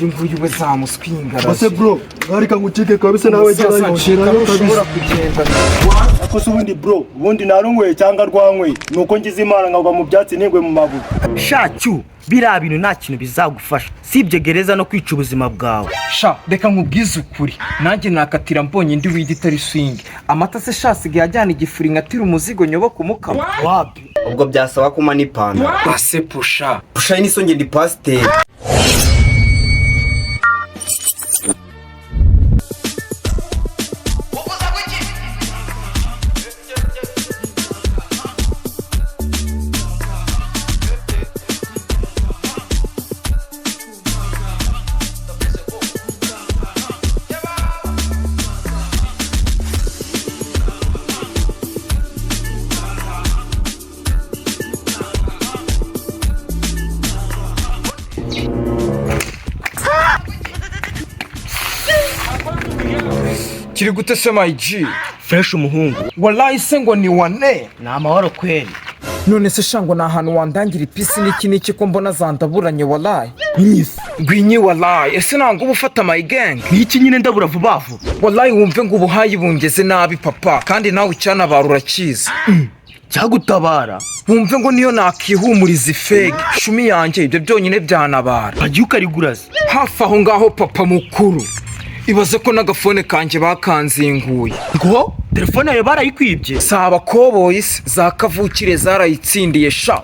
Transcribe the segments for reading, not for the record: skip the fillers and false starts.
Uyu nguyu we zamuswingara. Ase bro, reka ngucike kabisa, nawe gerayo, gerayo Ushobora kabisa. kugenda. Ako se ubundi bro, ubundi narunyweye cyangwa rwanyweye, nuko ngize Imana nkagwa mu byatsi ningwe mu mabuye. Shacu, biriya bintu nta kintu bizagufasha sibye gereza no kwica ubuzima bwawe. Sha, reka nkubwize ukuri, nanjye nakatira mbonye indi weed itari swing. Amata se sha asigaye ajyana igifuri nkatira umuzigo nyoboka umukama. Wapi. Ubwo byasaba kuma n'ipantaro. Base pusha. Pushayi n'isonge, ndi pasiteri. Kiri gute se, my G? Fresh, umuhungu. Wallahi se ngo ni wane? Ni amahoro kweri. None se sha, ngo ni ahantu wandangira ipisi n'iki n'iki, ko mbona zandaburanye wallahi? Gwinyi wallahi, ese ntabwo uba ufata, my gang? Niki nyine, ndabura vuba vuba. Wallahi wumve ngo ubuhayi bungeze nabi papa, kandi nawe icyanabara urakizi. Cyagutabara? Wumve ngo niyo nakihumuriza ifege shumi yanjye, ibyo byonyine byanabara. Wagiye ukariguraza. Hafi aho ngaho papa mukuru, ibaze ko n'agafone kanjye bakanzinguye. Ngo telefone yawe barayikwibye? Si abakoboyi se, za kavukire zarayitsindiye sha.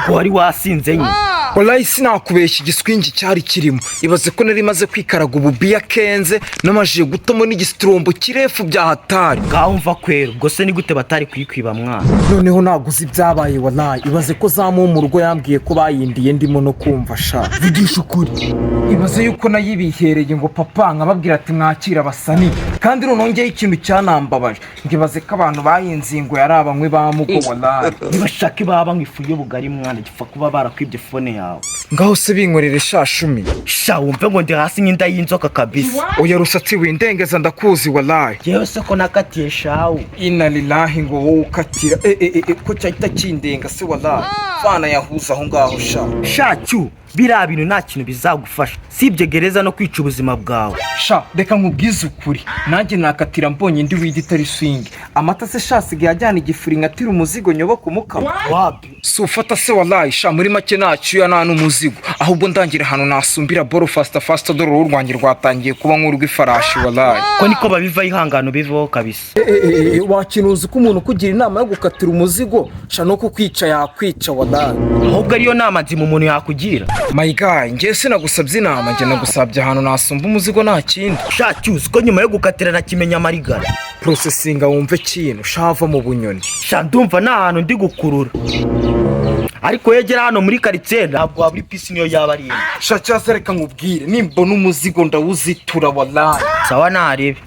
Ngo wari wasinze nyine? Wallahi sinakubeshya, igiswingi cyari kirimo. Ibaze ko nari maze kwikaraga ububiya kenze, namajije gutamo n'igisiturombo kirefu bya hatari. Ngaho mva kwera, ubwo se ni gute batari kuyikwiba mwana? Noneho ntabwo uzi ibyabaye wallahi. Ibaze ko zamu mu rugo yambwiye ko bayindiye ndimo no kumva sha. Vugisha ukuri. Ibaze yuko nayibihereye ngo papa, nkababwira ati mwakira abasani. Kandi noneho ngewe ikintu cyanambabaje, ngo ibaze ko abantu bayinzingo yari abanywi ba mugo wallahi. Nibashake baba banywa ifu y'ubugari mwana, gipfa kuba barakwibye phone yawe. Ngaho se binkorere sha shumi. Sha, wumve ngo ndi hasi nk'inda y'inzoka kabisa. Oya rusatsi, windengeza, ndakuzi wallahi. Yewe se ko nakatiye shawu? Ina lillahi, ngo wowe ukatira e e e, ko cyahita kindenga se wallahi, fana yahuza aho ngaho sha. Shacu, biriya bintu nta kintu bizagufasha sibye gereza no kwica ubuzima bwawe. Sha, reka nkubwize ukuri, nanjye nakatira mbonye indi weed itari swing. Amata se sha asigaye ajyana igifuri nkatira umuzigo nyoboka umukama. Wapi. Si ufata se wallahi. Sha, muri make ntacyuya nta n'umuzigo, ahubwo ndangira ahantu nasumbira boro faster faster, dore uruhu rwanjye rwatangiye kuba nk'urw'ifarashi wallahi. Ko niko babiva, ihangano bivaho kabisa. Wakinuza ko umuntu ukugira inama yo gukatira umuzigo sha, no kukwica yakwica wallahi. Ahubwo ariyo nama nzima umuntu yakugira. My guy, njye sinagusabye inama, njye nagusabye ahantu nasumba umuzigo, nta kindi. Shacu, uzi ko nyuma yo gukatira nakimenya amarigara? Processinga wumve kintu shava mu bunyoni. Sha, ndumva nta hantu ndi gukurura, ariko yegera hano muri karitsiye ntabwo wabura ipisi niyo yaba ari imwe. Sha, cyase reka nkubwire, nimbona umuzigo ndawuzitura wallahi. Sawa, ntarebe.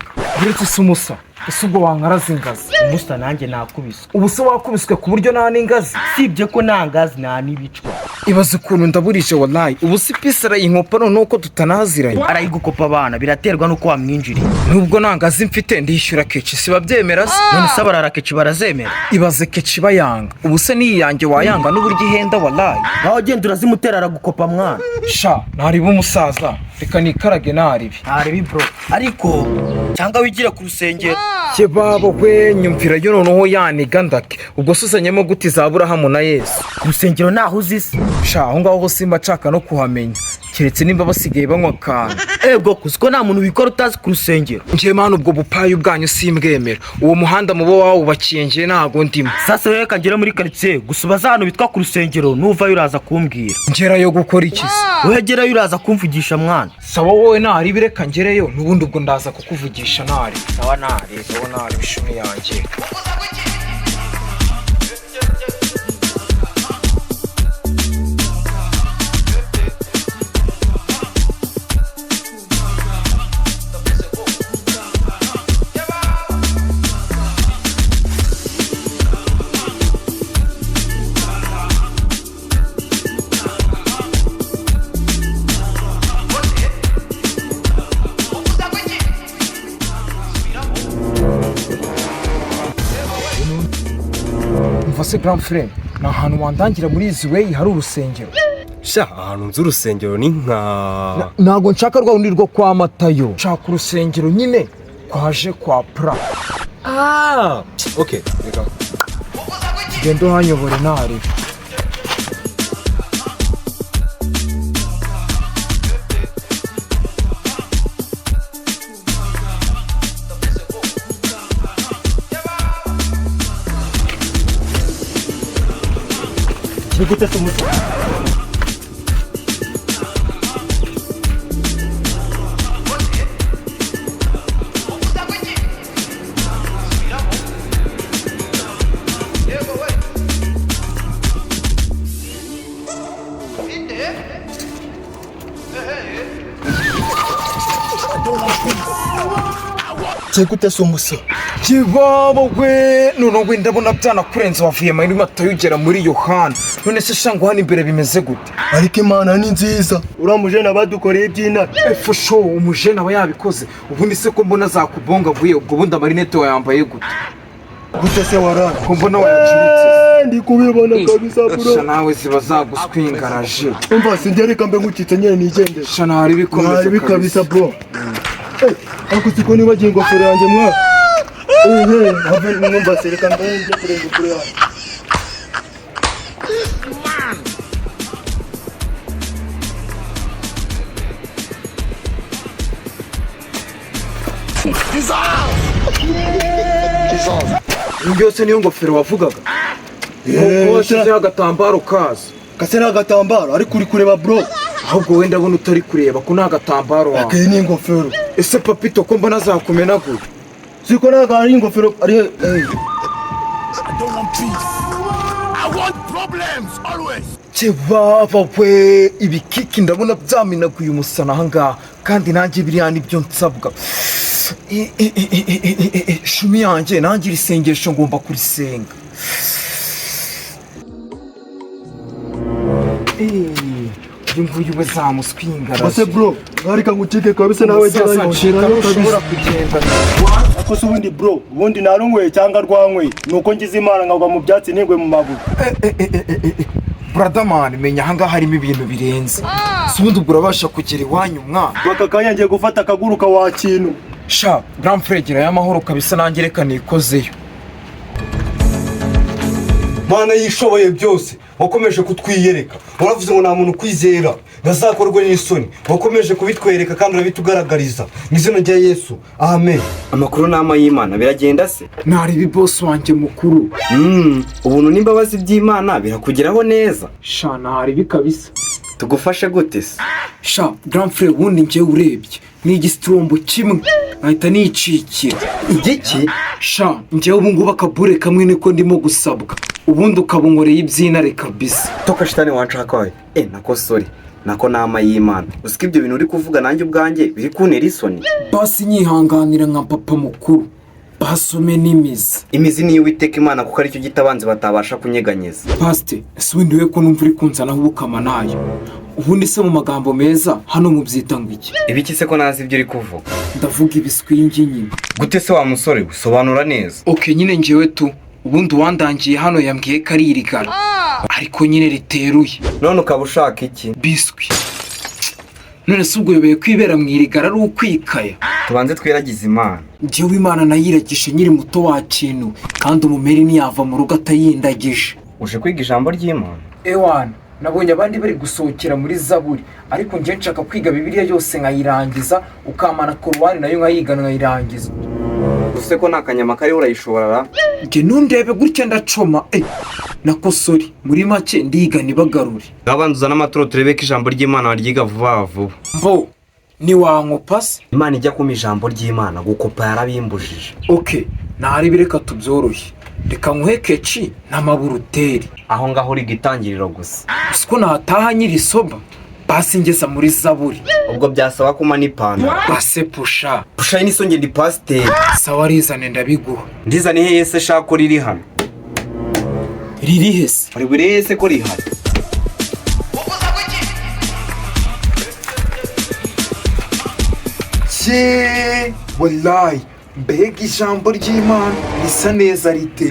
Uretse se umusa, ese ubwo wankaraza ingazi? Umusa, nanjye nakubiswe. Ubu se wakubiswe ku buryo nta n'ingazi? Sibye ko nta ngazi nta n'ibicwa. Ibaze ukuntu ndaburije wallahi. Ubu si pisi arayinkopa noneho ko tutanaziranye? Arayigukopa abana, biraterwa n'uko wamwinjiriye. Nubwo nta ngazi mfite ndishyura keci, si babyemera se? None se abarara keci barazemera? Ibaze keci bayanga, ubu se n'iyi yanjye wayanga n'uburyo ihenda wallahi. Ngaho genda urazimutera, aragukopa mwana. Sha, ntariba umusaza, reka nikarage ntaribi. Ntarebe bro, ariko cyangwa wigire ku rusengero. Cye babo we, nyumvira yo noneho yaniga ndake. Ubwo se uzanyemo gute za Aburahamu na Yesu? Ku rusengero ntaho uzi se? Sha, aho ngaho ho simba nshaka no kuhamenya, keretse nimba basigaye banywa akantu. Ego, kuzi ko nta muntu wikora utazi ku rusengero. Njye mani, ubwo bupayu bwanyu simbwemera. Uwo muhanda muba wawubakiye, njye ntago ndimo. Sasa rero reka ngere muri karitsiye gusa, ubaze ahantu bitwa ku rusengero, nuvayo uraza kumbwira. Ngerayo gukora iki se? Wegerayo uraza kumvugisha mwana. Sawa, wowe ntaribi, reka ngereyo n'ubundi ubwo ndaza kukuvugisha ntari. Sawa, ntari. Sawa, ntari ishumi yanjye. Umva se grand frère, ni ahantu wandangira muri izi way hari urusengero? Sha, ahantu nzi urusengero ni nka Ntabwo nshaka rwa rundi rwo kwa Matayo, nshaka urusengero nyine kwaje kwa pra. Ah, okay, reka. Genda uhanyobore ntari. Ni gute se umusa? Gute se umusa? Kibaba we, none we ndabona byanakurenze, wavuye muri Matayo ugera muri Yohana. None se shango, hano imbere bimeze gute? Ariko Imana ni nziza, uriya mujene badukoreye iby'intare. Efo sho, umujene aba yabikoze. Ubundi se ko mbona zakubongaguye, ubwo bundi amarinete wayambaye gute? Gute se warara? Ko mbona wayacuritse? Ndi kubibona kabisa bro. Sha, nawe ziba zaguswingaraje. Umva, sinjye reka mbe ngucitse nyine nigendere. Sha, ntari bikomeze. Mwari kabisa bro. Eh, ariko siko nibagiye ingofero yanjye mwa. Ehe, have mwumva se, reka mbe njye kureba ingofero yanjye. Iyi yose niyo ngofero wavugaga? Eh, Ko washyizeho agatambaro kazo? Kase ni agatambaro, ariko uri kureba bro. Ahubwo wenda ndabona utari kureba ko nta gatambaro wawe. Iyi ni ingofero. Ese papito, ko mbona zakumenaguye? Siko ntabwo ari ingofero ari eh. Kebaba we, ibikiki ndabona byamenaguye umusana ahangaha, kandi nanjye biriya nibyo nsabwa. Shumi yanjye, nanjye iri sengesho ngomba kurisenga. Eh, uyu nguyu we zamuswingaraje. Ase bro, reka ngucike kabisa, nawe Sasa gerayo. ncika Gerayo ntushobora kabisa. kugenda. Ariko se ubundi bro, ubundi narunyweye cyangwa rwanyweye? Nuko ngize Imana nkagwa mu byatsi ntigwe mu mabuye. Brotherman, menya ahangaha harimo ibintu birenze. Si ubundi ubwo urabasha kugera iwanyu mwana? Aka kanya ngiye gufata akaguruka wa kintu. Sha, grand frère, gerayo amahoro kabisa, nanjye reka nikozeyo. Mana yishoboye byose, wakomeje kutwiyereka. Waravuze ngo nta muntu ukwizera ntazakorwe n'isoni. Wakomeje kubitwereka kandi urabitugaragariza mu izina rya Yesu, amen. Amakuru n'ama y'Imana, biragenda se? Nareba boss wanjye mukuru. Ubuntu n'imbabazi by'Imana birakugeraho neza. Sha, nareba kabisa. Tugufashe gute se? Sha grand frère, ubundi njyewe urebye ni igistrombo kimwe nkahita nicikira. Igiki? Sha, njyewe ubu ngubu akabure kamwe niko ndimo gusabwa, ubundi ukaba unkoreye iby'intare kabisa. Toka shitani wanshaka we. Nako sorry, nako nama y'Imana. Uziko ibyo bintu uri kuvuga nanjye ubwanjye biri kuntera isoni? Basi nyihanganira nka papa mukuru, basome n'imizi. Imizi niyo Uwiteka Imana, kuko aricyo giti abanzi batabasha kunyeganyeza. Pasite, ese ubundi we ko numva uri kunzanaho ubukama nayo? Ubundi se mu magambo meza hano mubyita ngo iki? Ibiki se ko nazi ibyo uri kuvuga? Ndavuga ibiswingi nyine. Gute se wa musore we? Sobanura neza. Okay, nyine njyewe tu ubundi uwandangiye hano yambwiye ko ari irigara, ariko nyine riteruye. None ukaba ushaka iki? Biswi. None se ubwo uyobeye kwibera mu irigara ari ukwikaya? Tubanze twiragize Imana. Njyewe Imana nayiragishe nkiri muto wa kintu, kandi umumeri ntiyava mu rugo atayindagije. Uje kwiga ijambo ry'Imana? Ewana, nabonye abandi bari gusohokera muri Zaburi, ariko njye nshaka kwiga Bibiliya yose nkayirangiza, ukamana Korowani nayo nkayiga nkayirangiza. Use ko nta kanyama kariho, urayishobora ra? Njye ntundebe gutya, ndacoma nako sorry, muri make ndiga ntibagarure. Ngabanza uzane amaturo turebe ko ijambo ry'Imana waryiga vuba vuba. Mbo ntiwankopa se? Imana ijya kumpa ijambo ry'Imana, gukopa yarabimbujije. Okay, ntaribi, reka tubyoroshye, reka nkuhe keci n'amaburuteri. Aho ngaho uri itangiriro gusa. Siko nataha nyiri soba, basi ngeza muri Zaburi. Ubwo byasaba kuma n'ipantaro. Base pusha. Pushayi n'isonge, ndi pasiteri. Sawa, rizane ndabiguha. Ndizane hehe se shaka ko riri hano? Riri hese? Uri buri hehe se ko rihari? Cye wallahi, mbega ijambo ry'Imana risa neza rite!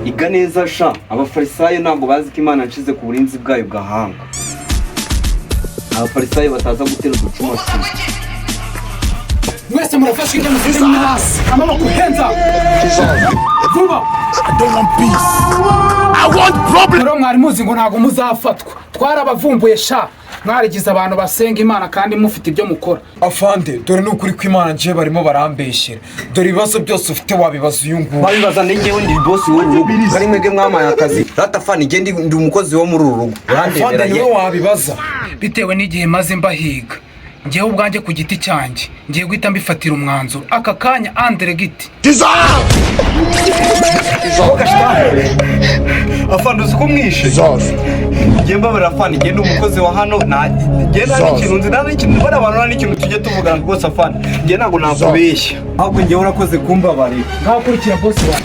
Iga neza sha, abafarisayo ntabwo bazi ko Imana nshize ku burinzi bwayo gahanga. Abafarisayo bataza gutera uducuma. Mwese murafashwe, ibyo mufite hasi, amaboko, henza vuba. Rero mwari muzi ngo ntabwo muzafatwa, twarabavumbuye sha. Mwarigize abantu basenga Imana kandi mufite ibyo mukora. Afande, dore ni ukuri kw'Imana, njyewe barimo barambeshyera. Dore ibibazo byose ufite wabibaza uyu nguyu. Babibaza ni njyewe, ndi boss w'uru rugo, ari mwebwe mwamaye akazi. Rata fani, njye ndi umukozi wo muri uru rugo. Afande, Urandebera niwe ye. wabibaza. Bitewe n'igihe maze mbahiga, ngewe ubwanjye ku giti cyanjye ngiye guhita mbifatira umwanzuro aka kanya andere giti. Afande, uzi ko umwishe? Njye mbabarira afande, njye ndi umukozi wa hano, njye nta n'ikintu nzi, nta n'ikintu, bariya bantu nta n'ikintu tujya tuvugana rwose. Afande, njye ntabwo nakubeshya, ahubwo njyewe urakoze kumbabarira. Ngaho kurikira boss wawe.